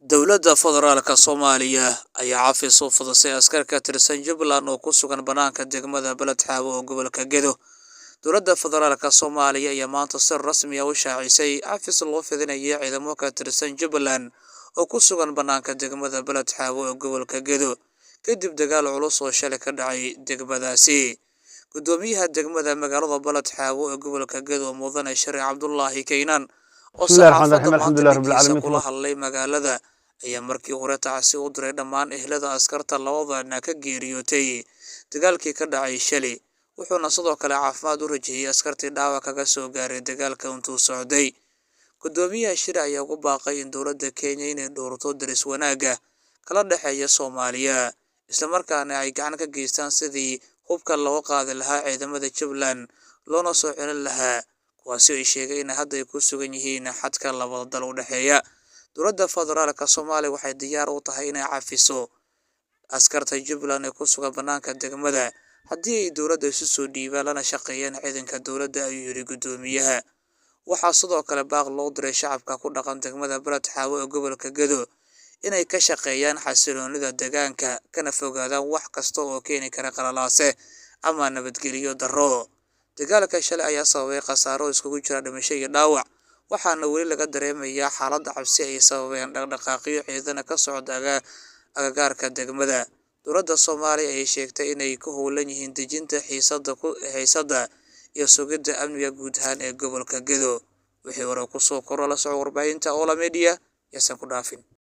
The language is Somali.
Dowladda Federaalka Soomaaliya ayaa cafis u fidisay askar ka tirsan Jubbaland oo ku sugan bannaanka degmada Beledxaawo oo gobolka Gedo. Dowladda Federaalka Soomaaliya ayaa maanta si rasmi ah u shaacisay cafis loo fidinayay ciidamo ka tirsan Jubbaland oo ku sugan bannaanka degmada Beledxaawo ee gobolka Gedo, kadib dagaal culus oo shalay ka dhacay degmadaasi. Gudoomiyaha degmada magaalada Beledxaawo ee gobolka Gedo, Mudane Shariif Cabdulaahi Keynan, oo Bismillahi raxmaani saxaafadda raxiim, maanta alxamdulillahi rabbil dhegeysa caalamiin. kula hadlay magaalada, ayaa markii hore tacsi u diray dhammaan ehelada askarta labadana ka geeriyootay dagaalkii ka dhacay shalay, wuxuuna sidoo kale caafimaad u rajeeyay askartii dhaawac kaga soo gaaray dagaalka intuu socday. Gudoomiyaha shir ayaa ugu baaqay in dowladda Kenya inay dhowrto daris wanaagga kala dhexeeya Soomaaliya, islamarkaana ay gacan ka geystaan sidii hubka looga qaadi lahaa ciidamada Jubbaland loona soo celin lahaa, kuwaasi oo ay sheegay in hadda ay ku sugan yihiin xadka labada dal u dhexeeya. Dowladda Federaalka Soomaaliya waxay diyaar u tahay inay cafiso askarta Jubbaland ee ku sugan bannaanka degmada haddii ay dowladda isu soo dhiibaan lana shaqeeyaan ciidanka dowladda, ayuu yidhi gudoomiyaha. Waxaa sidoo kale baaq loo diray shacabka ku dhaqan degmada Beledxaawo ee gobolka Gedo inay ka shaqeeyaan xasiloonida deegaanka, kana fogaadaan wax kasta oo keeni kara qalalaase ama nabadgelyo darro. Dagaalka shalay ayaa sababay khasaaro iskugu jira dhimasho iyo dhaawac, waxaana weli laga dareemayaa xaaladda cabsi ay sababeen dhaqdhaqaaqyo ciidana ka socda agagaarka degmada. Dowladda Soomaaliya ayaa sheegtay inay ku howlan yihiin dejinta xiisadda iyo sugidda amniga guud ahaan ee gobolka Gedo. Wixii hore ku soo kordha, la soco warbaahinta Ola Media, yaasan ku dhaafin.